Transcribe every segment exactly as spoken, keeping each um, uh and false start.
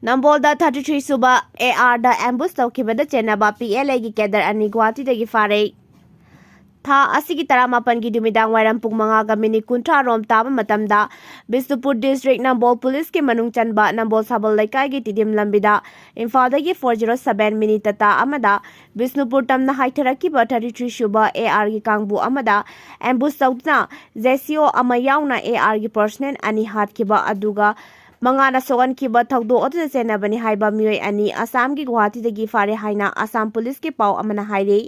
ꯅꯝꯕꯣꯜꯗ thirty three ꯁꯨꯕ ꯑꯦ ꯑꯥꯔꯗ ambush ꯇꯧꯈꯤꯕꯗ ꯆꯦꯟꯅꯕ ꯄꯤ L ꯑꯦꯒꯤ cadre ꯑꯅꯤ ꯒꯨꯋꯥꯍꯥꯇꯤꯗꯒꯤ ꯐꯥꯔꯦ꯫ ꯊꯥ ꯑꯁꯤꯒꯤ ꯇꯔꯥꯃꯥꯄꯟꯒꯤ ꯅꯨꯃꯤꯗꯥꯡ ꯋꯥꯏꯔꯝ ꯄꯨꯡ ꯃꯉꯥꯒ ꯃꯤꯅꯤꯠ ꯀꯨꯟꯊ꯭ꯔꯥ ꯔꯣꯝ ꯇꯥꯕ ꯃꯇꯝꯗ ꯕꯤꯁꯅꯨꯄꯨꯔ ꯗꯤꯁꯇ꯭ꯔꯤꯛ ꯅꯝꯕꯣꯜ ꯄꯨꯂꯤꯁꯀꯤ ꯃꯅꯨꯡ ꯆꯟꯕ ꯅꯝꯕꯣꯜ ꯁꯥꯕꯜ ꯂꯩꯀꯥꯏꯒꯤ ꯇꯤꯗꯤꯝ ꯂꯝꯕꯤꯗ ꯏꯝꯐꯥꯜꯗꯒꯤ ꯐꯣꯔ ꯖꯤꯔꯣ ꯁꯚꯦꯟ ꯃꯤꯅꯤ ꯇꯥꯇꯥ ꯑꯃꯗ ꯕꯤꯁꯅꯨꯄꯨꯔ ꯇꯝꯅ ꯍꯥꯏꯊꯔꯛꯈꯤꯕ ꯊꯥꯔꯇꯤ ꯊ꯭ꯔꯤ ꯁꯨꯕ ꯑꯦ ꯑꯥꯔꯒꯤ ꯀꯥꯡꯕꯨ ꯑꯃꯗ ꯑꯦꯝꯕꯨꯁ ꯇꯧꯗꯨꯅ ꯖꯦ ꯁꯤ ꯑꯣ ꯑꯃ ꯌꯥꯎꯅ ꯑꯦ ꯑꯥꯔꯒꯤ ꯄꯔꯁꯅꯦꯜ ꯑꯅꯤ ꯍꯥꯠꯈꯤꯕ ꯑꯗꯨꯒ ꯃꯉꯥꯅ ꯁꯣꯛꯍꯟꯈꯤꯕ ꯊꯧꯗꯣꯛ ꯑꯗꯨꯗ ꯆꯦꯟꯅꯕꯅꯤ ꯍꯥꯏꯕ ꯃꯤꯑꯣꯏ ꯑꯅꯤ ꯑꯁꯥꯝꯒꯤ ꯒꯨꯋꯥꯍꯥꯇꯤꯗꯒꯤ ꯐꯥꯔꯦ ꯍꯥꯏꯅ ꯑꯁꯥꯝ ꯄꯨꯂꯤꯁꯀꯤ ꯄꯥꯎ ꯑꯃꯅ ꯍꯥꯏꯔꯤ꯫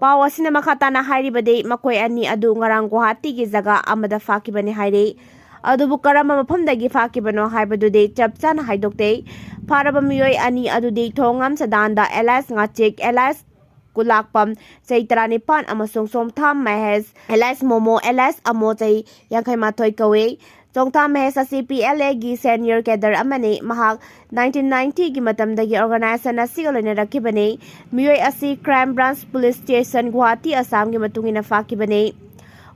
ꯄꯥꯎ ꯑꯁꯤꯅ ꯃꯈꯥ ꯇꯥꯅ ꯍꯥꯏꯔꯤꯕꯗꯤ, ꯃꯈꯣꯏ ꯑꯅꯤ ꯑꯗꯨ ꯉꯔꯥꯡ ꯒꯨꯋꯥꯍꯥꯇꯤꯒꯤ ꯖꯒꯥ ꯑꯃꯗ ꯐꯥꯈꯤꯕꯅꯤ ꯍꯥꯏꯔꯤ꯫ ꯑꯗꯨꯕꯨ ꯀꯔꯝꯕ ꯃꯐꯝꯗꯒꯤ ꯐꯥꯈꯤꯕꯅꯣ ꯍꯥꯏꯕꯗꯨꯗꯤ ꯆꯞ ꯆꯥꯅ ꯍꯥꯏꯗꯣꯛꯇꯦ꯫ ꯐꯥꯔꯕ ꯃꯤꯑꯣꯏ ꯑꯅꯤ ꯑꯗꯨꯗꯤ ꯊꯣꯡꯉꯥꯝ ꯁꯗꯥꯟꯗ ꯑꯦꯂꯥꯏꯁ ꯉꯥꯆꯤꯛ, ꯑꯦꯂꯥꯏꯁ ꯀꯨꯂꯥꯛꯄꯝ, ꯆꯍꯤ ꯇꯔꯥꯅꯤꯄꯥꯟ, ꯑꯃꯁꯨꯡ ꯆꯣꯡꯊꯥꯝ ꯃꯍꯦꯁ, ꯑꯦꯂꯥꯏꯁ ꯃꯣꯃꯣ, ꯑꯦꯂꯥꯏꯁ ꯑꯃꯣ, ꯆꯍꯤ ꯌꯥꯡꯈꯩ ꯃꯥꯊꯣꯏ ꯀꯧꯏ꯫ ꯆꯣꯡꯊꯥꯝ ꯃꯍꯦꯁ ꯑꯁꯤ ꯄꯤ ꯑꯦꯜ ꯑꯦꯒꯤ ꯁꯦꯅꯤꯌꯔ ꯀꯦꯗꯔ ꯑꯃꯅꯤ꯫ ꯃꯍꯥꯛ ꯅꯥꯏꯟꯇꯤꯟ ꯅꯥꯏꯟꯇꯤꯒꯤ ꯃꯇꯝꯗꯒꯤ ꯑꯣꯔꯒꯅꯥꯏꯖꯦꯁꯟ ꯑꯁꯤꯒ ꯂꯣꯏꯅꯔꯛꯈꯤꯕꯅꯤ꯫ ꯃꯤꯑꯣꯏ ꯑꯁꯤ crime branch police station Guwahati, ꯑꯁꯥꯝꯒꯤ ꯃꯇꯨꯡ ꯏꯟꯅ ꯐꯥꯈꯤꯕꯅꯤ꯫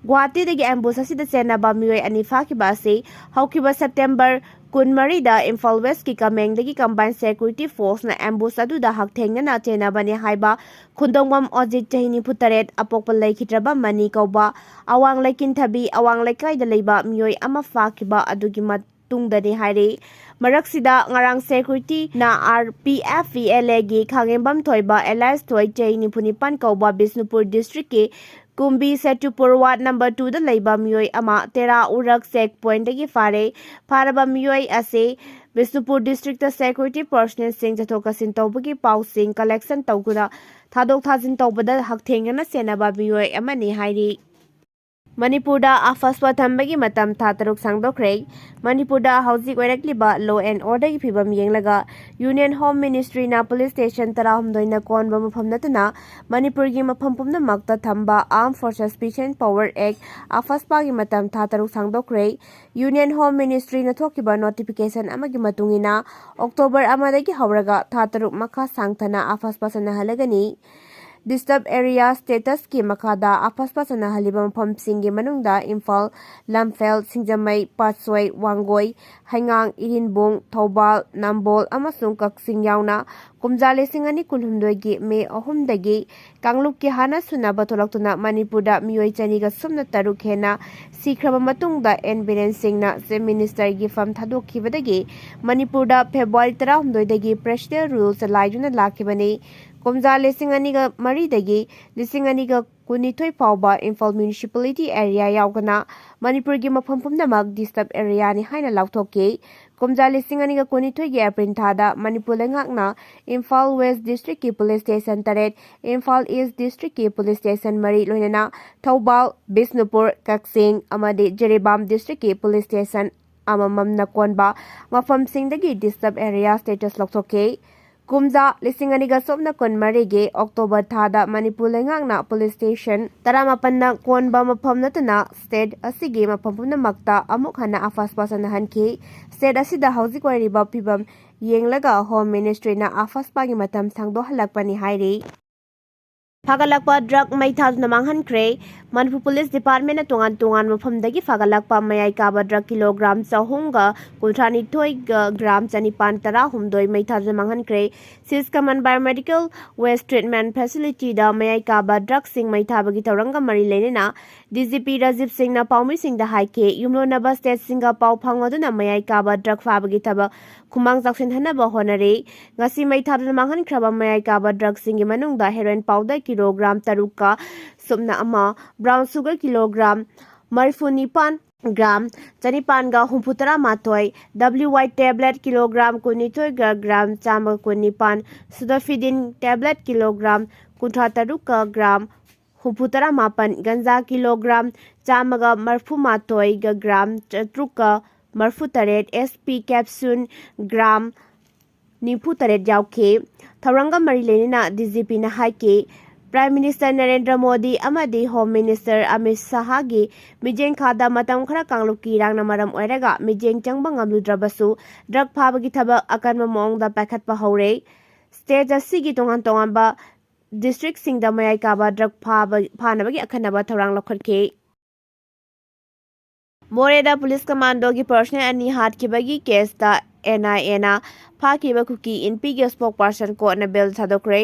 ꯒꯨꯋꯥꯍꯥꯇꯤꯗꯒꯤ ꯑꯦꯝꯕꯨꯁ ꯑꯁꯤꯗ ꯆꯦꯟꯅꯕ ꯃꯤꯑꯣꯏ ꯑꯅꯤ ꯐꯥꯈꯤꯕ ꯑꯁꯤ ꯍꯧꯈꯤꯕ ꯁꯦꯞꯇꯦꯝꯕꯔ ꯀꯨꯟꯃꯔꯤꯗ ꯏꯝꯐꯥꯜ ꯋꯦꯁꯀꯤ ꯀꯃꯦꯡꯗꯒꯤ ꯀꯝꯕꯥꯏꯟ ꯁꯦꯀ꯭ꯌꯨꯔꯤꯇꯤ ꯐꯣꯔꯁꯅ ꯑꯦꯝꯕꯨꯁ ꯑꯗꯨꯗ ꯍꯛꯊꯦꯡꯅꯅ ꯆꯦꯟꯅꯕꯅꯤ ꯍꯥꯏꯕ ꯈꯨꯟꯗꯣꯡꯕꯝ ꯑꯣꯖꯤꯠ, ꯆꯍꯤ ꯅꯤꯐꯨ ꯇꯔꯦꯠ, ꯑꯄꯣꯛꯄ ꯂꯩꯈꯤꯗ꯭ꯔꯕ ꯃꯅꯤ ꯀꯧꯕ ꯑꯋꯥꯡ ꯂꯩꯀꯤꯟꯊꯕꯤ, ꯑꯋꯥꯡ ꯂꯩꯀꯥꯏꯗ ꯂꯩꯕ ꯃꯤꯑꯣꯏ ꯑꯃ ꯐꯥꯈꯤꯕ ꯑꯗꯨꯒꯤ ꯃꯇꯨꯡꯗꯅꯤ ꯍꯥꯏꯔꯤ꯫ ꯃꯔꯛꯁꯤꯗ ꯉꯔꯥꯡ ꯁꯦꯀ꯭ꯌꯨꯔꯤꯇꯤꯅ R P F P L ꯑꯦꯒꯤ ꯈꯥꯉꯦꯝꯕꯝ ꯊꯣꯏꯕ ꯑꯦꯂꯥꯏꯁ ꯊꯣꯏ, ꯆꯍꯤ ꯅꯤꯐꯨ ꯅꯤꯄꯥꯟ ꯀꯧꯕ ꯕꯤꯁꯅꯨꯄꯨꯔ ꯗꯤꯁꯇ꯭ꯔꯤꯛꯀꯤ ꯀꯨꯝꯕꯤ ꯁꯦꯇꯨꯄꯨꯔ ꯋꯥꯔꯗ ꯅꯝꯕꯔ ꯇꯨꯗ ꯂꯩꯕ ꯃꯤꯑꯣꯏ ꯑꯃ ꯇꯦꯔꯥ ꯎꯔꯛ ꯆꯦꯛ ꯄꯣꯏꯟꯠꯇꯒꯤ ꯐꯥꯔꯦ꯫ ꯐꯥꯔꯕ ꯃꯤꯑꯣꯏ ꯑꯁꯤ ꯕꯤꯁꯅꯨꯄꯨꯔ ꯗꯤꯁꯇ꯭ꯔꯤꯛꯇ ꯁꯦꯀ꯭ꯌꯨꯔꯤꯇꯤ ꯄꯔꯁꯅꯦꯜꯁꯤꯡ ꯆꯠꯊꯣꯛ ꯆꯠꯁꯤꯟ ꯇꯧꯕꯒꯤ ꯄꯥꯎꯁꯤꯡ ꯀꯂꯦꯛꯁꯟ ꯇꯧꯗꯨꯅ ꯊꯥꯗꯣꯛ ꯊꯥꯖꯤꯟ ꯇꯧꯕꯗ ꯍꯛꯊꯦꯡꯅꯅ ꯆꯦꯟꯅꯕ ꯃꯤꯑꯣꯏ ꯑꯃꯅꯤ ꯍꯥꯏꯔꯤ꯫ ꯃꯅꯤꯄꯨꯔꯗ ꯑꯐꯁꯄ ꯊꯝꯕꯒꯤ ꯃꯇꯝ ꯊꯥ ꯇꯔꯨꯛ ꯁꯥꯡꯗꯣꯛꯈ꯭ꯔꯦ꯫ ꯃꯅꯤꯄꯨꯔꯗ ꯍꯧꯖꯤꯛ ꯑꯣꯏꯔꯛꯂꯤꯕ law and orderꯒꯤ ꯐꯤꯕꯝ ꯌꯦꯡꯂꯒ Union Home Ministryꯅ ꯄꯨꯂꯤꯁ ꯁ꯭ꯇꯦꯁꯟ ꯇꯔꯥꯍꯨꯝꯗꯣꯏꯅ ꯀꯣꯟꯕ ꯃꯐꯝ ꯅꯠꯇꯅ ꯃꯅꯤꯄꯨꯔꯒꯤ ꯃꯐꯝ ꯄꯨꯝꯅꯃꯛꯇ ꯊꯝꯕ Armed Forces Peace and Power Act, ꯑꯐꯁꯄꯥꯒꯤ ꯃꯇꯝ ꯊꯥ ꯇꯔꯨꯛ ꯁꯥꯡꯗꯣꯛꯈ꯭ꯔꯦ꯫ Union Home Ministryꯅ ꯊꯣꯛꯈꯤꯕ ꯅꯣꯇꯤꯐꯤꯀꯦꯁꯟ ꯑꯃꯒꯤ ꯃꯇꯨꯡ ꯏꯟꯅ, ꯑꯣꯛꯇꯣꯕꯔ ꯑꯃꯗꯒꯤ ꯍꯧꯔꯒ ꯊꯥ ꯇꯔꯨꯛ ꯃꯈꯥ ꯁꯥꯡꯊꯅ ꯑꯐꯁꯄ ꯁꯥꯟꯅꯍꯜꯂꯒꯅꯤ꯫ Disturb Area Status ꯀꯤ ꯃꯈꯥꯗ ꯑꯐꯁꯄꯥ ꯆꯠꯅꯍꯜꯂꯤꯕ ꯃꯐꯝꯁꯤꯡꯒꯤ ꯃꯅꯨꯡꯗ ꯏꯝꯐꯥꯜ, ꯂꯝꯐꯦꯜ, ꯁꯤꯡꯖꯃꯩ, ꯄꯥꯠꯁꯣꯏ, ꯋꯥꯡꯒꯣꯏ, ꯍꯩꯉꯥꯡ, ꯏꯔꯤꯟꯕꯨꯡ, ꯊꯧꯕꯥꯜ, ꯅꯝꯕꯣꯜ ꯑꯃꯁꯨꯡ ꯀꯛꯆꯤꯡ ꯌꯥꯎꯅ ꯀꯨꯝꯖꯥ ꯂꯤꯁꯤꯡ ꯑꯅꯤ ꯀꯨꯟꯍꯨꯝꯗꯣꯏꯒꯤ ꯃꯦ ꯑꯍꯨꯝꯗꯒꯤ ꯀꯥꯡꯂꯨꯞꯀꯤ ꯍꯥꯟꯅ ꯁꯨꯅꯕ ꯊꯣꯛꯂꯛꯇꯨꯅ ꯃꯅꯤꯄꯨꯔꯗ ꯃꯤꯑꯣꯏ ꯆꯅꯤꯒ ꯁꯨꯞꯅ ꯇꯔꯨꯛ ꯍꯦꯟꯅ ꯁꯤꯈ꯭ꯔꯕ ꯃꯇꯨꯡꯗ ꯑꯦꯟ ꯕꯤꯔꯦꯟ ꯁꯤꯡꯅ Chief Minister ꯒꯤ ꯐꯝ ꯊꯥꯗꯣꯛꯈꯤꯕꯗꯒꯤ ꯃꯅꯤꯄꯨꯔꯗ ꯐꯦꯕ꯭ꯔꯨꯋꯥꯔꯤ ꯇꯔꯥꯍꯨꯝꯗꯣꯏꯗꯒꯤ Presidential Rule ꯆꯂꯥꯏꯗꯨꯅ ꯂꯥꯛꯈꯤꯕꯅꯤ꯫ ꯀꯨꯝꯖꯥ ꯂꯤꯁꯤꯡ ꯑꯅꯤꯒ ꯃꯔꯤꯗꯒꯤ ꯂꯤꯁꯤꯡ ꯑꯅꯤꯒ ꯀꯨꯟꯅꯤꯊꯣꯏ ꯐꯥꯎꯕ ꯏꯝꯐꯥꯜ Municipality Area ꯌꯥꯎꯗꯅ ꯃꯅꯤꯄꯨꯔꯒꯤ ꯃꯐꯝ ꯄꯨꯝꯅꯃꯛ Disturb Area ꯅꯤ ꯍꯥꯏꯅ ꯂꯥꯎꯊꯣꯛꯈꯤ꯫ ꯀꯨꯝꯖꯥ ꯂꯤꯁꯤꯡ ꯑꯅꯤꯒ ꯀꯨꯟꯅꯤꯊꯣꯏꯒꯤ ꯑꯦꯄ꯭ꯔꯤꯜ ꯊꯥꯗ ꯃꯅꯤꯄꯨꯔ ꯂꯩꯉꯥꯛꯅ ꯏꯝꯐꯥꯜ West District ꯀꯤ Police Station ꯇꯔꯦꯠ, ꯏꯝꯐꯥꯜ East District ꯀꯤ Police Station ꯃꯔꯤ, ꯂꯣꯏꯅꯅ ꯊꯧꯕꯥꯜ, ꯕꯤꯁꯅꯨꯄꯨꯔ, ꯀꯛꯆꯤꯡ ꯑꯃꯗꯤ ꯖꯤꯔꯤꯕꯥꯝ District ꯀꯤ Police Station ꯑꯃꯃꯝꯅ ꯀꯣꯟꯕ ꯃꯐꯝꯁꯤꯡꯗꯒꯤ Disturb Area Status ꯂꯧꯊꯣꯛꯈꯤ꯫ ꯀꯨꯝꯖꯥ ꯂꯤꯁꯤꯡ ꯑꯅꯤꯒ ꯁꯨꯞꯅ ꯀꯨꯟꯃꯔꯤꯒꯤ ꯑꯣꯛꯇꯣꯕꯔ ꯊꯥꯗ ꯃꯅꯤꯄꯨꯔ ꯂꯩꯉꯥꯛꯅ Police Station ꯇꯔꯥꯃꯥꯄꯟꯅ ꯀꯣꯟꯕ ꯃꯐꯝ ꯅꯠꯇꯅ state ꯑꯁꯤꯒꯤ ꯃꯐꯝ ꯄꯨꯝꯅꯃꯛꯇ ꯑꯃꯨꯛ ꯍꯟꯅ ꯑꯐꯁꯄꯥ ꯆꯠꯅꯍꯟꯈꯤ꯫ State ꯑꯁꯤꯗ ꯍꯧꯖꯤꯛ ꯑꯣꯏꯔꯤꯕ ꯐꯤꯕꯝ ꯌꯦꯡꯂꯒ Home Ministry ꯅ ꯑꯐꯁꯄꯥꯒꯤ ꯃꯇꯝ ꯁꯥꯡꯗꯣꯛꯍꯜꯂꯛꯄꯅꯤ ꯍꯥꯏꯔꯤ꯫ ꯐꯥꯒꯠꯂꯛꯄ drug ꯃꯩ ꯊꯥꯗꯨꯅ ꯃꯥꯡꯍꯟꯈ꯭ꯔꯦ꯫ ꯃꯅꯤꯄꯨꯔ Police Department ꯅ ꯇꯣꯉꯥꯟ ꯇꯣꯉꯥꯟꯕ ꯃꯐꯝꯗꯒꯤ ꯐꯥꯒꯠꯂꯛꯄ ꯃꯌꯥꯏ ꯀꯥꯕ drug ꯀꯤꯂꯣꯒ꯭ꯔꯥꯝ ꯆꯍꯨꯝꯒ ꯀꯨꯟꯊ꯭ꯔꯥ ꯅꯤꯊꯣꯏꯒ ꯒ꯭ꯔꯥꯝ ꯆꯅꯤꯄꯥꯟ ꯇꯔꯥꯍꯨꯝꯗꯣꯏ ꯃꯩ ꯊꯥꯗꯨꯅ ꯃꯥꯡꯍꯟꯈ꯭ꯔꯦ꯫ ꯁꯤꯁ ꯀꯃꯟ Biomedical Waste Treatment Facility ꯗ ꯃꯌꯥꯏ ꯀꯥꯕ drug ꯁꯤꯡ ꯃꯩ ꯊꯥꯕꯒꯤ ꯊꯧꯔꯝꯒ ꯃꯔꯤ ꯂꯩꯅꯅ D G P ꯔꯥꯖꯤꯕ ꯁꯤꯡꯅ ꯄꯥꯎꯃꯤꯁꯤꯡꯗ ꯍꯥꯏꯈꯤ꯫ ꯌꯨꯝꯂꯣꯟꯅꯕ state ꯁꯤꯡꯒ ꯄꯥꯎ ꯐꯥꯎꯅꯗꯨꯅ ꯃꯌꯥꯏ ꯀꯥꯕ drug ꯐꯥꯕꯒꯤ ꯊꯕꯛ ꯈꯨꯃꯥꯡ ꯆꯥꯎꯁꯤꯟꯍꯟꯅꯕ ꯍꯣꯠꯅꯔꯤ꯫ ꯉꯁꯤ ꯃꯩ ꯊꯥꯗꯨꯅ ꯃꯥꯡꯍꯟꯈ꯭ꯔꯕ ꯃꯌꯥꯏ ꯀꯥꯕ drug ꯁꯤꯡꯒꯤ ꯃꯅꯨꯡꯗ heroin powder ꯀꯤꯂꯣꯒ꯭ꯔꯥꯝ ꯇꯔꯨꯛꯀ ꯁꯨꯞꯅ ꯑꯃ, brown sugar ꯀꯤꯂꯣꯒ꯭ꯔꯥꯝ ꯃꯔꯤꯐꯨ ꯅꯤꯄꯥꯟ, ꯒ꯭ꯔꯥꯝ ꯆꯅꯤꯄꯥꯟꯒ ꯍꯨꯝꯐꯨ ꯇꯔꯥ ꯃꯥꯊꯣꯏ, W Y tablet ꯀꯤꯂꯣꯒ꯭ꯔꯥꯝ ꯀꯨꯟꯅꯤꯊꯣꯏꯒ ꯒ꯭ꯔꯥꯝ ꯆꯥꯝꯃꯒ ꯀꯨꯟ ꯅꯤꯄꯥꯟ, pseudoephedrine tablet ꯀꯤꯂꯣꯒ꯭ꯔꯥꯝ ꯀꯨꯟꯊ꯭ꯔꯥ ꯇꯔꯨꯛꯀ ꯒ꯭ꯔꯥꯝ ꯍꯨꯝꯐꯨ ꯇꯔꯥ ꯃꯥꯄꯟ, ꯒꯟꯖꯥ ꯀꯤꯂꯣꯒ꯭ꯔꯥꯝ ꯆꯥꯝꯃꯒ ꯃꯔꯤꯐꯨ ꯃꯥꯊꯣꯏꯒ ꯒ꯭ꯔꯥꯝ ꯆꯥꯇ꯭ꯔꯨꯛꯀ ꯃꯔꯤꯐꯨ ꯇꯔꯦꯠ, S P capsule ꯒ꯭ꯔꯥꯝ ꯅꯤꯐꯨ ꯇꯔꯦꯠ ꯌꯥꯎꯈꯤ꯫ ꯊꯧꯔꯝꯒ ꯃꯔꯤ ꯂꯩꯅꯅ D G P ꯅ ꯍꯥꯏꯈꯤ, Prime Minister ꯅꯔꯦꯟꯗ꯭ꯔ ꯃꯣꯗꯤ ꯑꯃꯗꯤ Home Minister ꯑꯃꯤꯠ ꯁꯥꯍꯒꯤ ꯃꯤꯠꯌꯦꯡꯈꯥꯗ ꯃꯇꯝ ꯈꯔ ꯀꯥꯡꯂꯨꯞꯀꯤ ꯏꯔꯥꯡꯅ ꯃꯔꯝ ꯑꯣꯏꯔꯒ ꯃꯤꯠꯌꯦꯡ ꯆꯪꯕ ꯉꯝꯂꯨꯗ꯭ꯔꯕꯁꯨ drug ꯐꯥꯕꯒꯤ ꯊꯕꯛ ꯑꯀꯟꯕ ꯃꯑꯣꯡꯗ ꯄꯥꯏꯈꯠꯄ ꯍꯧꯔꯦ꯫ State ꯑꯁꯤꯒꯤ ꯇꯣꯉꯥꯟ ꯇꯣꯉꯥꯟꯕ ꯗꯤꯁꯇ꯭ꯔꯤꯛꯁꯤꯡꯗ ꯃꯌꯥꯏ ꯀꯥꯕ ꯗ꯭ꯔꯒ ꯐꯥꯕ ꯐꯥꯅꯕꯒꯤ ꯑꯈꯟꯅꯕ ꯊꯧꯔꯥꯡ ꯂꯧꯈꯠꯈꯤ꯫ ꯃꯣꯔꯦꯗ ꯄꯨꯂꯤꯁ ꯀꯃꯥꯟꯗꯣꯒꯤ ꯄꯔꯁꯅꯦꯜ ꯑꯅꯤ ꯍꯥꯠꯈꯤꯕꯒꯤ ꯀꯦꯁꯇ ꯑꯦꯟ ꯑꯥꯏ ꯑꯦꯅ ꯐꯥꯈꯤꯕ ꯀꯨꯀꯤ ꯏꯟꯄꯤꯒꯤ ꯁ꯭ꯄꯣꯛ ꯄꯥꯔꯁꯟ ꯀꯣꯔꯠꯅ ꯕꯦꯜ ꯊꯥꯗꯣꯛꯈ꯭ꯔꯦ꯫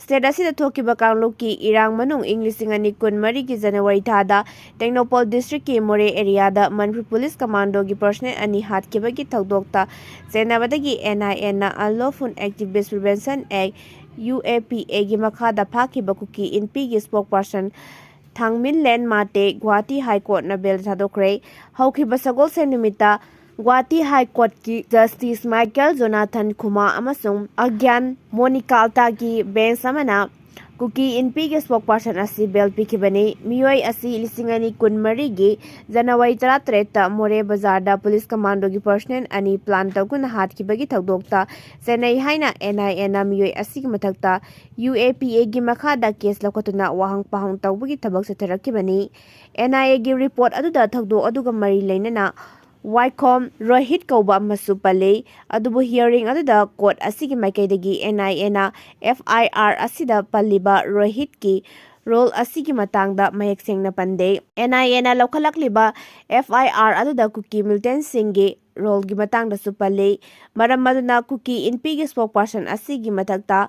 ꯁ꯭ꯇꯦꯠ ꯑꯁꯤꯗ ꯊꯣꯛꯈꯤꯕ ꯀꯥꯡꯂꯨꯞꯀꯤ ꯏꯔꯥꯡ ꯃꯅꯨꯡ ꯏꯪ ꯂꯤꯁꯤꯡ ꯑꯅꯤ ꯀꯨꯟꯃꯔꯤꯒꯤ ꯖꯅꯋꯥꯔꯤ ꯊꯥꯗ ꯇꯦꯡꯅꯧꯄꯜ ꯗꯤꯁꯇ꯭ꯔꯤꯛꯀꯤ ꯃꯣꯔꯦ ꯑꯦꯔꯤꯌꯥꯗ ꯃꯅꯤꯄꯨꯔ ꯄꯨꯂꯤꯁ ꯀꯃꯥꯟꯗꯣꯒꯤ ꯄꯔꯁꯅꯦꯜ ꯑꯅꯤ ꯍꯥꯠꯈꯤꯕꯒꯤ ꯊꯧꯗꯣꯛꯇ ꯆꯦꯟꯅꯕꯗꯒꯤ ꯑꯦꯟ ꯑꯥꯏ ꯑꯦꯅ Unlawful Activist Prevention Act, U A P ꯑꯦꯒꯤ ꯃꯈꯥꯗ ꯐꯥꯈꯤꯕ ꯀꯨꯀꯤ ꯏꯟꯄꯤꯒꯤ ꯁ꯭ꯄꯣꯛ ꯄꯥꯔꯁꯟ ꯊꯥꯡꯃꯤꯟꯂꯦꯟ ꯃꯥꯇꯦ ꯒꯨꯋꯥꯍꯥꯇꯤ ꯍꯥꯏ ꯀꯣꯔꯠꯅ ꯕꯦꯜ ꯊꯥꯗꯣꯛꯈ꯭ꯔꯦ꯫ ꯍꯧꯈꯤꯕ ꯁꯒꯣꯜꯁꯦꯟ ꯅꯨꯃꯤꯠꯇ ꯒꯨꯋꯥꯍꯥꯇꯤ ꯍꯥꯏ ꯀꯣꯔꯠꯀꯤ ꯖꯁꯇꯤꯁ ꯃꯥꯏꯀꯦꯜ ꯖꯣꯅꯥꯊꯟ ꯈꯨꯃꯥ ꯑꯃꯁꯨꯡ ꯑꯒ꯭ꯌꯥꯟ ꯃꯣꯅꯤꯀꯥꯜꯇꯥꯒꯤ ꯕꯦꯟꯆ ꯑꯃꯅ ꯀꯨꯀꯤ ꯏꯟꯄꯤꯒꯤ ꯁ꯭ꯄꯣꯛ ꯄꯥꯔꯁꯟ ꯑꯁꯤ ꯕꯦꯜ ꯄꯤꯈꯤꯕꯅꯤ꯫ ꯃꯤꯑꯣꯏ ꯑꯁꯤ ꯂꯤꯁꯤꯡ ꯑꯅꯤ ꯀꯨꯟꯃꯔꯤꯒꯤ ꯖꯅꯋꯥꯔꯤ ꯇꯔꯥꯇꯔꯦꯠꯇ ꯃꯣꯔꯦ ꯕꯖꯥꯔꯗ ꯄꯨꯂꯤꯁ ꯀꯃꯥꯟꯗꯣꯒꯤ ꯄꯔꯁꯅꯦꯜ ꯑꯅꯤ ꯄ꯭ꯂꯥꯟ ꯇꯧꯗꯨꯅ ꯍꯥꯠꯈꯤꯕꯒꯤ ꯊꯧꯗꯣꯛꯇ ꯆꯦꯟꯅꯩ ꯍꯥꯏꯅ ꯑꯦꯟ ꯑꯥꯏ ꯑꯦꯅ ꯃꯤꯑꯣꯏ ꯑꯁꯤꯒꯤ ꯃꯊꯛꯇ ꯌꯨ ꯑꯦ ꯄꯤ ꯑꯦꯒꯤ ꯃꯈꯥꯗ ꯀꯦꯁ ꯂꯧꯈꯠꯇꯨꯅ ꯋꯥꯍꯪ ꯄꯥꯎꯍꯪ ꯇꯧꯕꯒꯤ ꯊꯕꯛ ꯆꯠꯊꯔꯛꯈꯤꯕꯅꯤ꯫ ꯑꯦꯟ ꯑꯥꯏ ꯑꯦꯒꯤ ꯔꯤꯄꯣꯔꯠ ꯑꯗꯨꯗ ꯊꯧꯗꯣꯛ ꯑꯗꯨꯒ ꯃꯔꯤ ꯂꯩꯅꯅ ꯋꯥꯏꯈꯣꯝ ꯔꯣꯍꯤꯠ ꯀꯧꯕ ꯑꯃꯁꯨ ꯄꯜꯂꯤ꯫ ꯑꯗꯨꯕꯨ ꯍꯤꯌꯔꯤꯡ ꯑꯗꯨꯗ ꯀꯣꯔꯠ ꯑꯁꯤꯒꯤ ꯃꯥꯏꯀꯩꯗꯒꯤ ꯑꯦꯟ ꯑꯥꯏ ꯑꯦꯅ ꯑꯦꯐ ꯑꯥꯏ ꯑꯥꯔ ꯑꯁꯤꯗ ꯄꯜꯂꯤꯕ ꯔꯣꯍꯤꯠꯀꯤ ꯔꯣꯜ ꯑꯁꯤꯒꯤ ꯃꯇꯥꯡꯗ ꯃꯌꯦꯛ ꯁꯦꯡꯅ ꯄꯟꯗꯦ꯫ ꯑꯦꯟ ꯑꯥꯏ ꯑꯦꯅ ꯂꯧꯈꯠꯂꯛꯂꯤꯕ ꯑꯦꯐ ꯑꯥꯏ ꯑꯥꯔ ꯑꯗꯨꯗ ꯀꯨꯀꯤ ꯃꯤꯂꯤꯇꯦꯟꯁꯤꯡꯒꯤ ꯔꯣꯜꯒꯤ ꯃꯇꯥꯡꯗꯁꯨ ꯄꯜꯂꯤ꯫ ꯃꯔꯝ ꯑꯗꯨꯅ ꯀꯨꯀꯤ ꯏꯟꯄꯤꯒꯤ ꯁ꯭ꯄꯣꯛ ꯄꯥꯔꯁꯟ ꯑꯁꯤꯒꯤ ꯃꯊꯛꯇ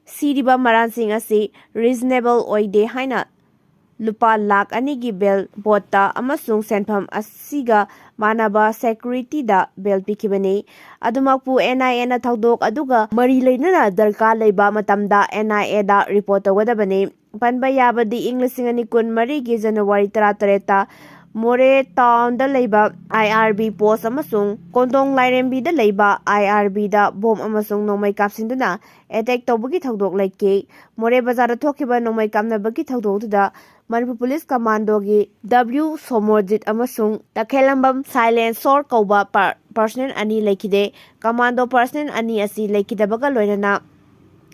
ꯁꯤꯔꯤꯕ ꯃꯔꯥꯜꯁꯤꯡ ꯑꯁꯤ ꯔꯤꯖꯅꯦꯕꯜ ꯑꯣꯏꯗꯦ ꯍꯥꯏꯅ ꯂꯨꯄꯥ ꯂꯥꯈ ꯑꯅꯤꯒꯤ ꯕꯦꯜ ꯕꯣꯟꯗ ꯑꯃꯁꯨꯡ ꯁꯦꯟꯐꯝ ꯑꯁꯤꯒ ꯃꯥꯟꯅꯕ ꯁꯦꯀ꯭ꯌꯨꯔꯤꯇꯤꯗ ꯕꯦꯜ ꯄꯤꯈꯤꯕꯅꯤ꯫ ꯑꯗꯨꯃꯛꯄꯨ ꯑꯦꯟ ꯑꯥꯏ ꯑꯦꯅ ꯊꯧꯗꯣꯛ ꯑꯗꯨꯒ ꯃꯔꯤ ꯂꯩꯅꯅ ꯗꯔꯀꯥꯔ ꯂꯩꯕ ꯃꯇꯝꯗ ꯑꯦꯟ ꯑꯥꯏ ꯑꯦꯗ ꯔꯤꯄꯣꯔꯠ ꯇꯧꯒꯗꯕꯅꯤ꯫ ꯄꯟꯕ ꯌꯥꯕꯗꯤ ꯏꯪ ꯂꯤꯁꯤꯡ ꯑꯅꯤ ꯀꯨꯟꯃꯔꯤꯒꯤ ꯖꯅꯋꯥꯔꯤ ꯇꯔꯥꯇꯔꯦꯠꯇ ꯃꯣꯔꯦ ꯇꯥꯎꯟꯗ ꯂꯩꯕ ꯑꯥꯏ ꯑꯥꯔ ꯕꯤ ꯄꯣꯁ ꯑꯃꯁꯨꯡ ꯀꯣꯟꯗꯣꯡ ꯂꯥꯏꯔꯦꯝꯕꯤꯗ ꯂꯩꯕ ꯑꯥꯏ ꯑꯥꯔ ꯕꯤꯗ ꯕꯣꯝ ꯑꯃꯁꯨꯡ ꯅꯣꯡꯃꯩ ꯀꯥꯞꯁꯤꯟꯗꯨꯅ ꯑꯦꯇꯦꯛ ꯇꯧꯕꯒꯤ ꯊꯧꯗꯣꯛ ꯂꯩꯈꯤ꯫ ꯃꯣꯔꯦ ꯕꯖꯥꯔꯗ ꯊꯣꯛꯈꯤꯕ ꯅꯣꯡꯃꯩ ꯀꯥꯞꯅꯕꯒꯤ ꯊꯧꯗꯣꯛꯇꯨꯗ ꯃꯅꯤꯄꯨꯔ ꯄꯨꯂꯤꯁ ꯀꯃꯥꯟꯗꯣꯒꯤ ꯗꯕ꯭ꯂꯤꯎ ꯁꯣꯃꯣꯔꯖꯤꯠ ꯑꯃꯁꯨꯡ ꯇꯈꯦꯜꯂꯝꯕꯝ ꯁꯥꯏꯂꯦꯟꯁꯣꯔ ꯀꯧꯕ ꯄꯥꯔ-, ꯄꯔꯁꯅꯦꯜ ꯑꯅꯤ ꯂꯩꯈꯤꯗꯦ꯫ ꯀꯃꯥꯟꯗꯣ ꯄꯔꯁꯅꯦꯜ ꯑꯅꯤ ꯑꯁꯤ ꯂꯩꯈꯤꯗꯕꯒ ꯂꯣꯏꯅꯅ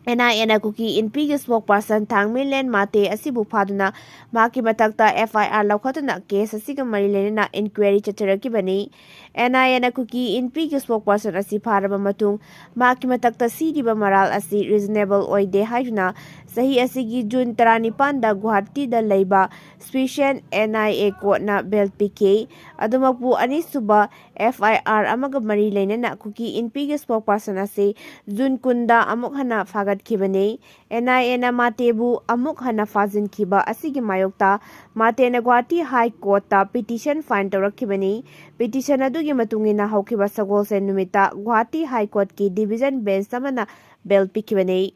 ꯑꯦꯟ ꯑꯥꯏ ꯑꯦꯅ ꯀꯨꯀꯤ ꯏꯟꯄꯤꯒꯤ ꯁ꯭ꯄꯣꯛ ꯄꯥꯔꯁꯟ ꯊꯥꯡꯃꯤꯟꯂꯦꯟ ꯃꯥꯇꯦ ꯑꯁꯤꯕꯨ ꯐꯥꯗꯨꯅ ꯃꯍꯥꯛꯀꯤ ꯃꯊꯛꯇ ꯑꯦꯐ ꯑꯥꯏ ꯑꯥꯔ ꯂꯧꯈꯠꯇꯨꯅ ꯀꯦꯁ ꯑꯁꯤꯒ ꯃꯔꯤ ꯂꯩꯅꯅ ꯏꯟꯀ꯭ꯋꯥꯏꯔꯤ ꯆꯠꯊꯔꯛꯈꯤꯕꯅꯤ꯫ ꯑꯦꯟ ꯑꯥꯏ ꯑꯦꯅ ꯀꯨꯀꯤ ꯏꯟꯄꯤꯒꯤ spokesperson ꯑꯁꯤ ꯐꯥꯔꯕ ꯃꯇꯨꯡ ꯃꯍꯥꯛꯀꯤ ꯃꯊꯛꯇ ꯁꯤꯔꯤꯕ ꯃꯔꯥꯜ ꯑꯁꯤ reasonable ꯑꯣꯏꯗꯦ ꯍꯥꯏꯗꯨꯅ ꯆꯍꯤ ꯑꯁꯤꯒꯤ ꯖꯨꯟ ꯇꯔꯥꯅꯤꯄꯥꯟꯗ ꯒꯨꯋꯥꯍꯥꯇꯤꯗ ꯂꯩꯕ special N I A courtꯅ bail ꯄꯤꯈꯤ꯫ ꯑꯗꯨꯃꯛꯄꯨ ꯑꯅꯤꯁꯨꯕ F I R ꯑꯃꯒ ꯃꯔꯤ ꯂꯩꯅꯅ ꯀꯨꯀꯤ ꯏꯟꯄꯤꯒꯤ spokesperson ꯑꯁꯤ ꯖꯨꯟ ꯀꯨꯟꯗ ꯑꯃꯨꯛ ꯍꯟꯅ ꯐꯥꯒꯠꯈꯤꯕꯅꯤ꯫ ꯑꯦꯟ ꯑꯥꯏ ꯑꯦꯅ ꯃꯥꯇꯦꯕꯨ ꯑꯃꯨꯛ ꯍꯟꯅ ꯐꯥꯖꯤꯟꯈꯤꯕ ꯑꯁꯤꯒꯤ ꯃꯥꯌꯣꯛꯇ ꯃꯥꯇꯦꯅ Guwahati High Courtꯇ petition file ꯇꯧꯔꯛꯈꯤꯕꯅꯤ꯫ Petition ꯑꯗꯨꯒꯤ ꯃꯇꯨꯡ ꯏꯟꯅ ꯍꯧꯈꯤꯕ ꯁꯒꯣꯜꯁꯦꯟ ꯅꯨꯃꯤꯠꯇ ꯒꯨꯋꯥꯍꯥꯇꯤ High Courtꯀꯤ division bench ꯑꯃꯅ bail ꯄꯤꯈꯤꯕꯅꯤ꯫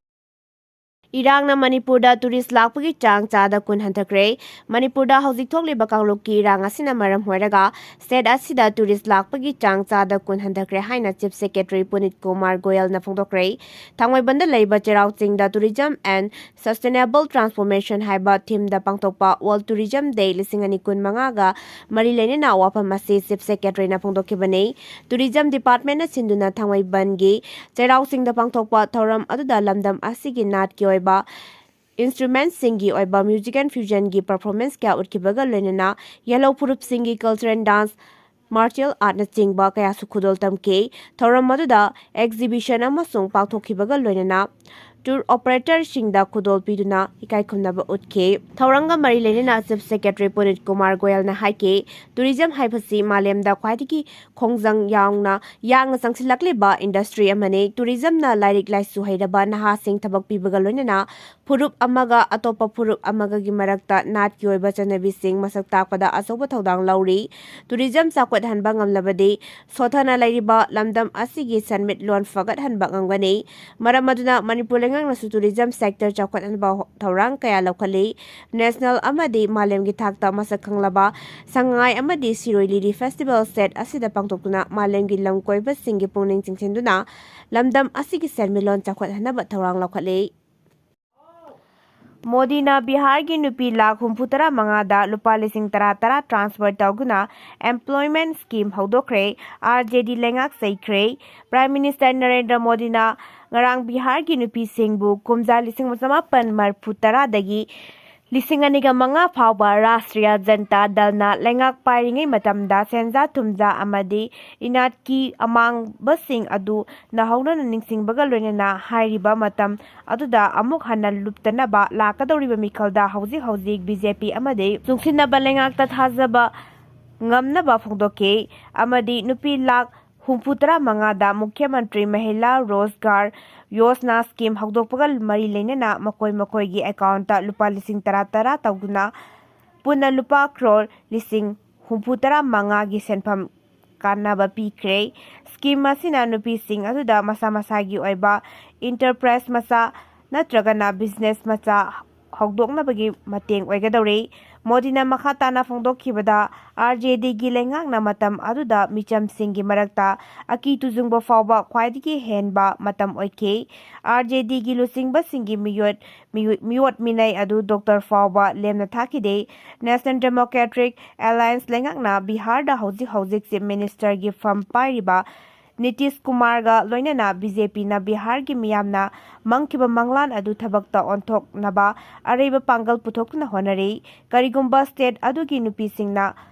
ꯏꯔꯥꯡꯅ ꯃꯅꯤꯄꯨꯔꯗ tourist ꯂꯥꯛꯄꯒꯤ ꯆꯥꯡ ꯆꯥꯗ ꯀꯨꯟ ꯍꯟꯊꯈ꯭ꯔꯦ꯫ ꯃꯅꯤꯄꯨꯔꯗ ꯍꯧꯖꯤꯛ ꯊꯣꯛꯂꯤꯕ ꯀꯥꯡꯂꯨꯞꯀꯤ ꯏꯔꯥꯡ ꯑꯁꯤꯅ ꯃꯔꯝ ꯑꯣꯏꯔꯒ state ꯑꯁꯤꯗ tourist ꯂꯥꯛꯄꯒꯤ ꯆꯥꯡ ꯆꯥꯗ ꯀꯨꯟ ꯍꯟꯊꯈ꯭ꯔꯦ ꯍꯥꯏꯅ Chief Secretary ꯄꯨꯅꯤꯠ ꯀꯨꯃꯥꯔ ꯒꯣꯌꯜꯅ ꯐꯣꯡꯗꯣꯛꯈ꯭ꯔꯦ꯫ ꯊꯥꯡꯃꯩꯕꯟꯗ ꯂꯩꯕ ꯆꯩꯔꯥꯎ ꯆꯤꯡꯗ Tourism and Sustainable Transformation ꯍꯥꯏꯕ themeꯗ ꯄꯥꯡꯊꯣꯛꯄ World Tourism Day ꯂꯤꯁꯤꯡ ꯑꯅꯤ ꯀꯨꯟ ꯃꯉꯥꯒ ꯃꯔꯤ ꯂꯩꯅꯅ ꯋꯥꯐꯝ ꯑꯁꯤ Chief Secretaryꯅ ꯐꯣꯡꯗꯣꯛꯈꯤꯕꯅꯤ꯫ Tourism Departmentꯅ ꯁꯤꯟꯗꯨꯅ ꯊꯥꯡꯃꯩꯕꯟꯒꯤ ꯆꯩꯔꯥꯎ ꯆꯤꯡꯗ ꯄꯥꯡꯊꯣꯛꯄ ꯊꯧꯔꯝ ꯑꯗꯨꯗ ꯂꯝꯗꯝ ꯑꯁꯤꯒꯤ ꯅꯥꯠꯀꯤ ꯑꯣꯏꯕ instrumentsꯁꯤꯡꯒꯤ ꯑꯣꯏꯕ music and fusionꯒꯤ performance ꯀꯌꯥ ꯎꯠꯈꯤꯕꯒ ꯂꯣꯏꯅꯅ ꯌꯦꯜꯍꯧ ꯐꯨꯔꯨꯞꯁꯤꯡꯒꯤ cultural dance, martial artꯅꯆꯤꯡꯕ ꯀꯌꯥꯁꯨ ꯈꯨꯗꯣꯜ ꯇꯝꯈꯤ꯫ ꯊꯧꯔꯝ ꯑꯗꯨꯗ exhibition ꯑꯃꯁꯨ ꯄꯥꯡꯊꯣꯛꯈꯤꯕꯒ ꯂꯣꯏꯅꯅ tour operatorꯁꯤꯡꯗ ꯈꯨꯗꯣꯜ ꯄꯤꯗꯨꯅ ꯏꯀꯥꯏ ꯈꯨꯝꯅꯕ ꯎꯠꯈꯤ꯫ ꯊꯧꯔꯝꯒ ꯃꯔꯤ ꯂꯩꯅꯅ Chief Secretary ꯄꯨꯅꯤꯠ ꯀꯨꯃꯥꯔ ꯒꯣꯌꯜꯅ ꯍꯥꯏꯈꯤ, tourism ꯍꯥꯏꯕꯁꯤ ꯃꯥꯂꯦꯝꯗ ꯈ꯭ꯋꯥꯏꯗꯒꯤ ꯈꯣꯡꯖꯪ ꯌꯥꯎꯅ ꯌꯥꯡꯅ ꯆꯪꯁꯤꯜꯂꯛꯂꯤꯕ industry ꯑꯃꯅꯤ꯫ Tourismꯅ ꯂꯥꯏꯔꯤꯛ ꯂꯥꯏꯁꯨ ꯍꯩꯔꯕ ꯅꯍꯥꯁꯤꯡ ꯊꯕꯛ ꯄꯤꯕꯒ ꯂꯣꯏꯅꯅ ꯐꯨꯔꯨꯞ ꯑꯃꯒ ꯑꯇꯣꯞꯄ ꯐꯨꯔꯨꯞ ꯑꯃꯒꯒꯤ ꯃꯔꯛꯇ ꯅꯥꯠꯀꯤ ꯑꯣꯏꯕ ꯆꯠꯅꯕꯤꯁꯤꯡ ꯃꯁꯛ ꯇꯥꯛꯄꯗ ꯑꯆꯧꯕ ꯊꯧꯗꯥꯡ ꯂꯧꯔꯤ꯫ Tourism ꯆꯥꯎꯈꯠꯍꯟꯕ ꯉꯝꯂꯕꯗꯤ ꯁꯣꯊꯅ ꯂꯩꯔꯤꯕ ꯂꯝꯗꯝ ꯑꯁꯤꯒꯤ ꯁꯦꯟꯃꯤꯠꯂꯣꯟ ꯐꯒꯠꯍꯟꯕ ꯉꯝꯒꯅꯤ꯫ ꯃꯔꯝ ꯑꯗꯨꯅ ꯃꯅꯤꯄꯨꯔ ꯂꯩꯉꯥꯛꯅꯁꯨ tourism sector ꯆꯥꯎꯈꯠꯍꯟꯕ ꯊꯧꯔꯥꯡ ꯀꯌꯥ ꯂꯧꯈꯠꯂꯤ꯫ National ꯑꯃꯗꯤ ꯃꯥꯂꯦꯝꯒꯤ ꯊꯥꯛꯇ ꯃꯁꯛ ꯈꯪꯂꯕ ꯁꯉꯥꯏ ꯑꯃꯗꯤ ꯁꯤꯔꯣꯏ ꯂꯤꯂꯤ festival state ꯑꯁꯤꯗ ꯄꯥꯡꯊꯣꯛꯇꯨꯅ ꯃꯥꯂꯦꯝꯒꯤ ꯂꯝ ꯀꯣꯏꯕꯁꯤꯡꯒꯤ ꯄꯨꯛꯅꯤꯡ ꯆꯤꯡꯁꯤꯟꯗꯨꯅ ꯂꯝꯗꯝ ꯑꯁꯤꯒꯤ ꯁꯦꯟꯃꯤꯠꯂꯣꯟ ꯆꯥꯎꯈꯠꯍꯟꯅꯕ ꯊꯧꯔꯥꯡ ꯂꯧꯈꯠꯂꯤ꯫ ꯃꯣꯗꯤꯅ ꯕꯤꯍꯥꯔꯒꯤ ꯅꯨꯄꯤ ꯂꯥꯈ ꯍꯨꯝꯐꯨ ꯇꯔꯥ ꯃꯉꯥꯗ ꯂꯨꯄꯥ ꯂꯤꯁꯤꯡ ꯇꯔꯥ ꯇꯔꯥ transfer ꯇꯧꯗꯨꯅ employment scheme ꯍꯧꯗꯣꯛꯈ꯭ꯔꯦ꯫ R J D ꯂꯩꯉꯥꯛ ꯆꯩꯈ꯭ꯔꯦ꯫ Prime Minister ꯅꯔꯦꯟꯗ꯭ꯔ ꯃꯣꯗꯤꯅ ꯉꯔꯥꯡ ꯕꯤꯍꯥꯔꯒꯤ ꯅꯨꯄꯤꯁꯤꯡꯕꯨ ꯀꯨꯝꯖꯥ ꯂꯤꯁꯤꯡ ꯑꯃ ꯆꯃꯥꯄꯟ ꯃꯔꯤꯐꯨ ꯇꯔꯥꯗꯒꯤ ꯂꯤꯁꯤꯡ ꯑꯅꯤꯒ ꯃꯉꯥ ꯐꯥꯎꯕ ꯔꯥꯁꯇ꯭ꯔꯤꯌꯥ ꯖꯟꯇꯥ ꯗꯜꯅ ꯂꯩꯉꯥꯛ ꯄꯥꯏꯔꯤꯉꯩ ꯃꯇꯝꯗ ꯁꯦꯟꯖꯥ ꯊꯨꯝꯖꯥ ꯑꯃꯗꯤ ꯏꯅꯥꯠꯀꯤ ꯑꯃꯥꯡꯕꯁꯤꯡ ꯑꯗꯨ ꯅꯧꯍꯧꯅꯅ ꯅꯤꯡꯁꯤꯡꯕꯒ ꯂꯣꯏꯅꯅ ꯍꯥꯏꯔꯤꯕ ꯃꯇꯝ ꯑꯗꯨꯗ ꯑꯃꯨꯛ ꯍꯟꯅ ꯂꯨꯞꯇꯅꯕ ꯂꯥꯛꯀꯗꯧꯔꯤꯕ ꯃꯤꯈꯜꯗ ꯍꯧꯖꯤꯛ ꯍꯧꯖꯤꯛ ꯕꯤ ꯖꯦ ꯄꯤ ꯑꯃꯗꯤ ꯆꯨꯡꯁꯤꯟꯅꯕ ꯂꯩꯉꯥꯛꯇ ꯊꯥꯖꯕ ꯉꯝꯅꯕ ꯐꯣꯡꯗꯣꯛꯈꯤ ꯑꯃꯗꯤ ꯅꯨꯄꯤ ꯂꯥꯈ ꯍꯨꯝꯐꯨ ꯇꯔꯥ ꯃꯉꯥꯗ ꯃꯨꯈ꯭ꯌ ꯃꯟꯇ꯭ꯔꯤ ꯃꯍꯤꯂꯥ ꯔꯣꯖꯒꯥꯔ ꯌꯣꯖꯅꯥ ꯁ꯭ꯀꯤꯝ ꯍꯧꯗꯣꯛꯄꯒ ꯃꯔꯤ ꯂꯩꯅꯅ ꯃꯈꯣꯏ ꯃꯈꯣꯏꯒꯤ ꯑꯦꯀꯥꯎꯟꯇ ꯂꯨꯄꯥ ꯂꯤꯁꯤꯡ ꯇꯔꯥ ꯇꯔꯥ ꯇꯧꯗꯨꯅ ꯄꯨꯟꯅ ꯂꯨꯄꯥ ꯀ꯭ꯔꯣꯔ ꯂꯤꯁꯤꯡ ꯍꯨꯝꯐꯨ ꯇꯔꯥ ꯃꯉꯥꯒꯤ ꯁꯦꯟꯐꯝ ꯀꯥꯟꯅꯕ ꯄꯤꯈ꯭ꯔꯦ꯫ ꯁ꯭ꯀꯤꯝ ꯑꯁꯤꯅ ꯅꯨꯄꯤꯁꯤꯡ ꯑꯗꯨꯗ ꯃꯁꯥ ꯃꯁꯥꯒꯤ ꯑꯣꯏꯕ ꯏꯟꯇꯔꯄ꯭ꯔꯥꯏꯁ ꯃꯆꯥ ꯅꯠꯇ꯭ꯔꯒꯅ ꯕꯤꯖꯤꯅꯦꯁ ꯃꯆꯥ ꯍꯧꯗꯣꯛꯅꯕꯒꯤ ꯃꯇꯦꯡ ꯑꯣꯏꯒꯗꯧꯔꯤ꯫ ꯃꯣꯗꯤꯅ ꯃꯈꯥ ꯇꯥꯅ ꯐꯣꯡꯗꯣꯛꯈꯤꯕꯗ, ꯑꯥꯔ ꯖꯦ ꯗꯤꯒꯤ ꯂꯩꯉꯥꯛꯅ ꯃꯇꯝ ꯑꯗꯨꯗ ꯃꯤꯆꯝꯁꯤꯡꯒꯤ ꯃꯔꯛꯇ ꯑꯀꯤ ꯇꯨꯖꯨꯡꯕ ꯐꯥꯎꯕ ꯈ꯭ꯋꯥꯏꯗꯒꯤ ꯍꯦꯟꯕ ꯃꯇꯝ ꯑꯣꯏꯈꯤ꯫ ꯑꯥꯔ ꯖꯦ ꯗꯤꯒꯤ ꯂꯨꯆꯤꯡꯕꯁꯤꯡꯒꯤ ꯃꯤꯑꯣꯠ ꯃꯤꯑꯣ-, ꯃꯤꯑꯣꯠ ꯃꯤꯅꯩ ꯑꯗꯨ ꯗꯣꯛꯇꯔ ꯐꯥꯎꯕ ꯂꯦꯝꯅ ꯊꯥꯈꯤꯗꯦ꯫ ꯅꯦꯁꯅꯦꯜ ꯗꯦꯃꯣꯀ꯭ꯔꯦꯇꯤꯛ ꯑꯦꯂꯥꯌꯟꯁ ꯂꯩꯉꯥꯛꯅ ꯕꯤꯍꯥꯔꯗ ꯍꯧꯖꯤꯛ ꯍꯧꯖꯤꯛ ꯆꯤꯐ ꯃꯤꯅꯤꯁꯇꯔꯒꯤ ꯐꯝ ꯄꯥꯏꯔꯤꯕ ꯅꯤꯇꯤꯁ ꯀꯨꯃꯥꯔꯒ ꯂꯣꯏꯅꯅ ꯕꯤ ꯖꯦ ꯄꯤꯅ ꯕꯤꯍꯥꯔꯒꯤ ꯃꯤꯌꯥꯝꯅ ꯃꯪꯈꯤꯕ ꯃꯪꯂꯥꯟ ꯑꯗꯨ ꯊꯕꯛꯇ ꯑꯣꯟꯊꯣꯛꯅꯕ ꯑꯔꯩꯕ ꯄꯥꯡꯒꯜ ꯄꯨꯊꯣꯛꯇꯨꯅ ꯍꯣꯠꯅꯔꯤ꯫ ꯀꯔꯤꯒꯨꯝꯕ ꯁ꯭ꯇꯦꯠ ꯑꯗꯨꯒꯤ ꯅꯨꯄꯤꯁꯤꯡꯅ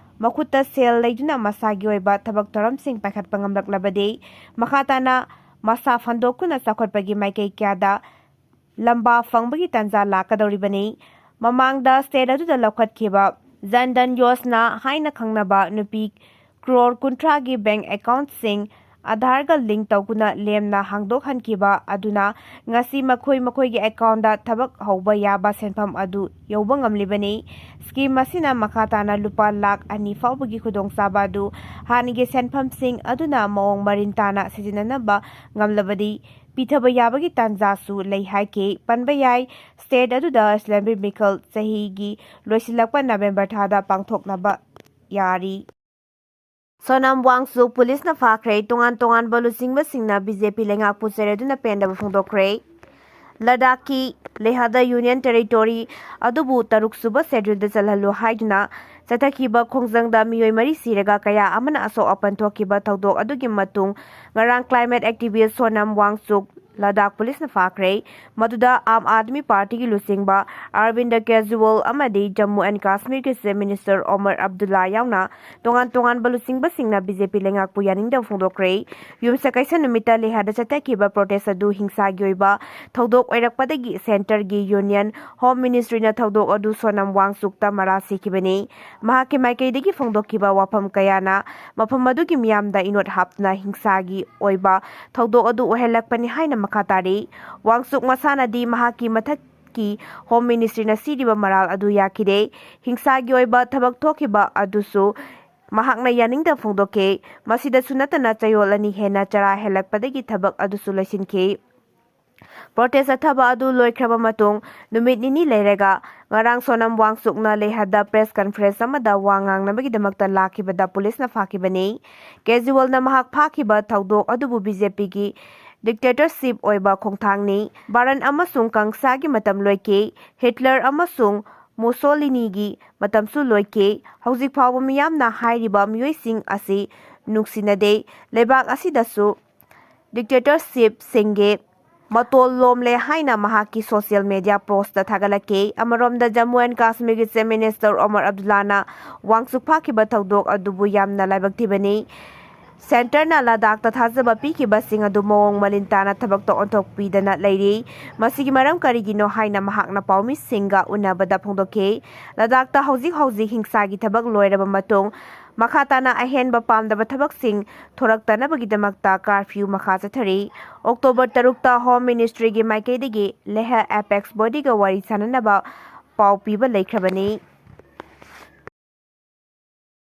ꯃꯈꯨꯠꯇ ꯁꯦꯜ ꯂꯩꯗꯨꯅ ꯃꯁꯥꯒꯤ ꯑꯣꯏꯕ ꯊꯕꯛ ꯊꯧꯔꯝꯁꯤꯡ ꯄꯥꯏꯈꯠꯄ ꯉꯝꯂꯛꯂꯕꯗꯤ, ꯃꯈꯥ ꯇꯥꯅ ꯃꯁꯥ ꯐꯟꯗꯣꯛꯇꯨꯅ ꯆꯥꯎꯈꯠꯄꯒꯤ ꯃꯥꯏꯀꯩ ꯀꯌꯥꯗ ꯂꯝꯕꯥ ꯐꯪꯕꯒꯤ ꯇꯥꯟꯖꯥ ꯂꯥꯛꯀꯗꯧꯔꯤꯕꯅꯤ꯫ ꯃꯃꯥꯡꯗ ꯁ꯭ꯇꯦꯠ ꯑꯗꯨꯗ ꯂꯧꯈꯠꯈꯤꯕ ꯖꯟ ꯙꯟ ꯌꯣꯖꯅꯥ ꯍꯥꯏꯅ ꯈꯪꯅꯕ ꯅꯨꯄꯤ ꯀ꯭ꯔꯣꯔ ꯀꯨꯟꯊ꯭ꯔꯥꯒꯤ ꯕꯦꯡꯛ ꯑꯦꯀꯥꯎꯟꯠꯁꯤꯡ ꯑꯙꯥꯔꯒ ꯂꯤꯡꯛ ꯇꯧꯗꯨꯅ ꯂꯦꯝꯅ ꯍꯥꯡꯗꯣꯛꯍꯟꯈꯤꯕ ꯑꯗꯨꯅ ꯉꯁꯤ ꯃꯈꯣꯏ ꯃꯈꯣꯏꯒꯤ ꯑꯦꯀꯥꯎꯟꯠꯇ ꯊꯕꯛ ꯍꯧꯕ ꯌꯥꯕ ꯁꯦꯟꯐꯝ ꯑꯗꯨ ꯌꯧꯕ ꯉꯝꯂꯤꯕꯅꯤ꯫ ꯁ꯭ꯀꯤꯝ ꯑꯁꯤꯅ ꯃꯈꯥ ꯇꯥꯅ ꯂꯨꯄꯥ ꯂꯥꯈ ꯑꯅꯤ ꯐꯥꯎꯕꯒꯤ ꯈꯨꯗꯣꯡꯆꯥꯕ ꯑꯗꯨ ꯍꯥꯟꯅꯒꯤ ꯁꯦꯟꯐꯝꯁꯤꯡ ꯑꯗꯨꯅ ꯃꯑꯣꯡ ꯃꯔꯤꯟ ꯇꯥꯅ ꯁꯤꯖꯤꯟꯅꯅꯕ ꯉꯝꯂꯕꯗꯤ ꯄꯤꯊꯕ ꯌꯥꯕꯒꯤ ꯇꯥꯟꯖꯥꯁꯨ ꯂꯩ ꯍꯥꯏꯈꯤ꯫ ꯄꯟꯕ ꯌꯥꯏ, ꯁ꯭ꯇꯦꯠ ꯑꯗꯨꯗ ꯑꯦꯁꯦꯝꯕ꯭ꯂꯤ ꯃꯤꯈꯜ ꯆꯍꯤꯒꯤ ꯂꯣꯏꯁꯤꯜꯂꯛꯄ ꯅꯕꯦꯝꯕꯔ ꯊꯥꯗ ꯄꯥꯡꯊꯣꯛꯅꯕ ꯌꯥꯔꯤ꯫ ꯁꯣꯅꯝ ꯋꯥꯡꯆꯨꯛ ꯄꯨꯂꯤꯁꯅ ꯐꯥꯈ꯭ꯔꯦ꯫ ꯇꯣꯉꯥꯟ ꯇꯣꯉꯥꯟꯕ ꯂꯨꯆꯤꯡꯕꯁꯤꯡꯅ ꯕꯤ ꯖꯦ ꯄꯤ ꯂꯩꯉꯥꯛꯄꯨ ꯆꯩꯔꯗꯨꯅ ꯄꯦꯟꯗꯕ ꯐꯣꯡꯗꯣꯛꯈ꯭ꯔꯦ꯫ ꯂꯗꯥꯈꯀꯤ ꯂꯦꯍꯗ ꯌꯨꯅꯤꯌꯟ ꯇꯦꯔꯤꯇꯣꯔꯤ ꯑꯗꯨꯕꯨ ꯇꯔꯨꯛ ꯁꯨꯕ ꯁꯦꯗ꯭ꯌꯨꯜꯗ ꯆꯜꯍꯜꯂꯨ ꯍꯥꯏꯗꯨꯅ ꯆꯠꯊꯈꯤꯕ ꯈꯣꯡꯖꯪꯗ ꯃꯤꯑꯣꯏ ꯃꯔꯤ ꯁꯤꯔꯒ ꯀꯌꯥ ꯑꯃꯅ ꯑꯁꯣꯛ ꯑꯄꯟ ꯊꯣꯛꯈꯤꯕ ꯊꯧꯗꯣꯛ ꯑꯗꯨꯒꯤ ꯃꯇꯨꯡ ꯉꯔꯥꯡ ꯀ꯭ꯂꯥꯏꯃꯦꯠ ꯑꯦꯛꯇꯤꯚꯤꯁ꯭ꯠ ꯁꯣꯅꯝ ꯋꯥꯡꯆꯨꯛ ꯂꯗꯥꯈ ꯄꯨꯂꯤꯁꯅ ꯐꯥꯈ꯭ꯔꯦ꯫ ꯃꯗꯨꯗ ꯑꯥꯝ ꯑꯥꯗꯃꯤ ꯄꯥꯔꯇꯤꯒꯤ ꯂꯨꯆꯤꯡꯕ ꯑꯔꯕꯤꯟꯗ ꯀꯦꯖ꯭ꯔꯤꯋꯥꯜ ꯑꯃꯗꯤ ꯖꯝꯃꯨ ꯑꯦꯟ ꯀꯥꯁꯃꯤꯔꯒꯤ ꯆꯤꯐ ꯃꯤꯅꯤꯁꯇꯔ ꯑꯣꯃꯔ ꯑꯕꯗꯨꯜꯂꯥ ꯌꯥꯎꯅ ꯇꯣꯉꯥꯟ ꯇꯣꯉꯥꯟꯕ ꯂꯨꯆꯤꯡꯕꯁꯤꯡꯅ ꯕꯤ ꯖꯦ ꯄꯤ ꯂꯩꯉꯥꯛꯄꯨ ꯌꯥꯅꯤꯡꯗꯕ ꯐꯣꯡꯗꯣꯛꯈ꯭ꯔꯦ꯫ ꯌꯨꯝꯁꯀꯩꯁ ꯅꯨꯃꯤꯠꯇ ꯂꯦꯍꯥꯗ ꯆꯠꯊꯈꯤꯕ ꯄ꯭ꯔꯣꯇꯦꯁ ꯑꯗꯨ ꯍꯤꯡꯁꯥꯒꯤ ꯑꯣꯏꯕ ꯊꯧꯗꯣꯛ ꯑꯣꯏꯔꯛꯄꯗꯒꯤ ꯁꯦꯟꯇꯔꯒꯤ ꯌꯨꯅꯤꯌꯟ ꯍꯣꯝ ꯃꯤꯅꯤꯁꯇ꯭ꯔꯤꯅ ꯊꯧꯗꯣꯛ ꯑꯗꯨ ꯁꯣꯅꯝ ꯋꯥꯡꯆꯨꯛꯇ ꯃꯔꯥꯜ ꯁꯤꯈꯤꯕꯅꯤ꯫ ꯃꯍꯥꯛꯀꯤ ꯃꯥꯏꯀꯩꯗꯒꯤ ꯐꯣꯡꯗꯣꯛꯈꯤꯕ ꯋꯥꯐꯝ ꯀꯌꯥꯅ ꯃꯐꯝ ꯑꯗꯨꯒꯤ ꯃꯤꯌꯥꯝꯗ ꯏꯅꯣꯠ ꯍꯥꯞꯇꯨꯅ ꯍꯤꯡꯁꯥꯒꯤ ꯑꯣꯏꯕ ꯊꯧꯗꯣꯛ ꯑꯗꯨ ꯑꯣꯏꯍꯜꯂꯛꯄꯅꯤ ꯍꯥꯏꯅ ꯃꯈꯥ ꯇꯥꯔꯤ꯫ ꯋꯥꯡꯆꯨꯛ ꯃꯁꯥꯅꯗꯤ ꯃꯍꯥꯛꯀꯤ ꯃꯊꯛꯀꯤ ꯍꯣꯝ ꯃꯤꯅꯤꯁꯇ꯭ꯔꯤꯅ ꯁꯤꯔꯤꯕ ꯃꯔꯥꯜ ꯑꯗꯨ ꯌꯥꯈꯤꯗꯦ꯫ ꯍꯤꯡꯁꯥꯒꯤ ꯑꯣꯏꯕ ꯊꯕꯛ ꯊꯣꯛꯈꯤꯕ ꯑꯗꯨꯁꯨ ꯃꯍꯥꯛꯅ ꯌꯥꯅꯤꯡꯗꯕ ꯐꯣꯡꯗꯣꯛꯈꯤ꯫ ꯃꯁꯤꯗꯁꯨ ꯅꯠꯇꯅ ꯆꯌꯣꯜ ꯑꯅꯤ ꯍꯦꯟꯅ ꯆꯔꯥ ꯍꯦꯜꯂꯛꯄꯗꯒꯤ ꯊꯕꯛ ꯑꯗꯨꯁꯨ ꯂꯣꯏꯁꯤꯟꯈꯤ꯫ ꯄ꯭ꯔꯣꯇꯦꯁ ꯆꯠꯊꯕ ꯑꯗꯨ ꯂꯣꯏꯈ꯭ꯔꯕ ꯃꯇꯨꯡ ꯅꯨꯃꯤꯠ ꯅꯤꯅꯤ ꯂꯩꯔꯒ ꯉꯔꯥꯡ ꯁꯣꯅꯝ ꯋꯥꯡꯆꯨꯛꯅ ꯂꯦꯍꯗ ꯄ꯭ꯔꯦꯁ ꯀꯟꯐꯔꯦꯟꯁ ꯑꯃꯗ ꯋꯥ ꯉꯥꯡꯅꯕꯒꯤꯗꯃꯛꯇ ꯂꯥꯛꯈꯤꯕꯗ ꯄꯨꯂꯤꯁꯅ ꯐꯥꯈꯤꯕꯅꯤ꯫ ꯀꯦꯖ꯭ꯔꯤꯋꯥꯜꯅ ꯃꯍꯥꯛ ꯐꯥꯈꯤꯕ ꯊꯧꯗꯣꯛ ꯑꯗꯨꯕꯨ ꯕꯤ ꯖꯦ ꯄꯤꯒꯤ ꯗꯤꯛꯇꯦꯇꯔꯁꯤꯞ ꯑꯣꯏꯕ ꯈꯣꯡꯊꯥꯡꯅꯤ꯫ ꯕꯥꯔꯟ ꯑꯃꯁꯨꯡ ꯀꯪꯁꯥꯒꯤ ꯃꯇꯝ ꯂꯣꯏꯈꯤ꯫ ꯍꯤꯠꯂꯔ ꯑꯃꯁꯨꯡ ꯃꯨꯁꯣꯂꯤꯅꯤꯒꯤ ꯃꯇꯝꯁꯨ ꯂꯣꯏꯈꯤ꯫ ꯍꯧꯖꯤꯛ ꯐꯥꯎꯕ ꯃꯤꯌꯥꯝꯅ ꯍꯥꯏꯔꯤꯕ ꯃꯤꯑꯣꯏꯁꯤꯡ ꯑꯁꯤ ꯅꯨꯡꯁꯤꯅꯗꯦ꯫ ꯂꯩꯕꯥꯛ ꯑꯁꯤꯗꯁꯨ ꯗꯤꯛꯇꯦꯇꯔꯁꯤꯞꯁꯤꯡꯒꯤ ꯃꯇꯣꯜ ꯂꯣꯝꯂꯦ ꯍꯥꯏꯅ ꯃꯍꯥꯛꯀꯤ ꯁꯣꯁꯤꯌꯦꯜ ꯃꯦꯗꯤꯌꯥ ꯄꯣꯁꯇ ꯊꯥꯒꯠꯂꯛꯈꯤ꯫ ꯑꯃꯔꯣꯝꯗ ꯖꯝꯃꯨ ꯑꯦꯟ ꯀꯥꯁꯃꯤꯔꯒꯤ ꯆꯤꯐ ꯃꯤꯅꯤꯁꯇꯔ ꯑꯣꯃꯔ ꯑꯕꯗꯨꯜꯂꯥꯅ ꯋꯥꯡꯆꯨꯛ ꯐꯥꯈꯤꯕ ꯊꯧꯗꯣꯛ ꯑꯗꯨꯕꯨ ꯌꯥꯝꯅ ꯂꯥꯏꯕꯛ ꯊꯤꯕꯅꯤ꯫ ꯁꯦꯟꯇꯔꯅ ꯂꯗꯥꯈꯇ ꯊꯥꯖꯕ ꯄꯤꯈꯤꯕꯁꯤꯡ ꯑꯗꯨ ꯃꯑꯣꯡ ꯃꯔꯤꯟ ꯇꯥꯅ ꯊꯕꯛꯇ ꯑꯣꯟꯊꯣꯛꯄꯤꯗꯅ ꯂꯩꯔꯤ꯫ ꯃꯁꯤꯒꯤ ꯃꯔꯝ ꯀꯔꯤꯒꯤꯅꯣ ꯍꯥꯏꯅ ꯃꯍꯥꯛꯅ ꯄꯥꯎꯃꯤꯁꯤꯡꯒ ꯎꯅꯕꯗ ꯐꯣꯡꯗꯣꯛꯈꯤ꯫ ꯂꯗꯥꯈꯇ ꯍꯧꯖꯤꯛ ꯍꯧꯖꯤꯛ ꯍꯤꯡꯁꯥꯒꯤ ꯊꯕꯛ ꯂꯣꯏꯔꯕ ꯃꯇꯨꯡ ꯃꯈꯥ ꯇꯥꯅ ꯑꯍꯦꯟꯕ ꯄꯥꯝꯗꯕ ꯊꯕꯛꯁꯤꯡ ꯊꯣꯔꯛꯇꯅꯕꯒꯤꯗꯃꯛꯇ ꯀꯥꯔꯐ꯭ꯌꯨ ꯃꯈꯥ ꯆꯠꯊꯔꯤ꯫ ꯑꯣꯛꯇꯣꯕꯔ ꯇꯔꯨꯛꯇ ꯍꯣꯝ ꯃꯤꯅꯤꯁꯇ꯭ꯔꯤꯒꯤ ꯃꯥꯏꯀꯩꯗꯒꯤ ꯂꯦꯍ ꯑꯦꯄꯦꯛꯁ ꯕꯣꯗꯤꯒ ꯋꯥꯔꯤ ꯁꯥꯅꯅꯕ ꯄꯥꯎ ꯄꯤꯕ ꯂꯩꯈ꯭ꯔꯕꯅꯤ꯫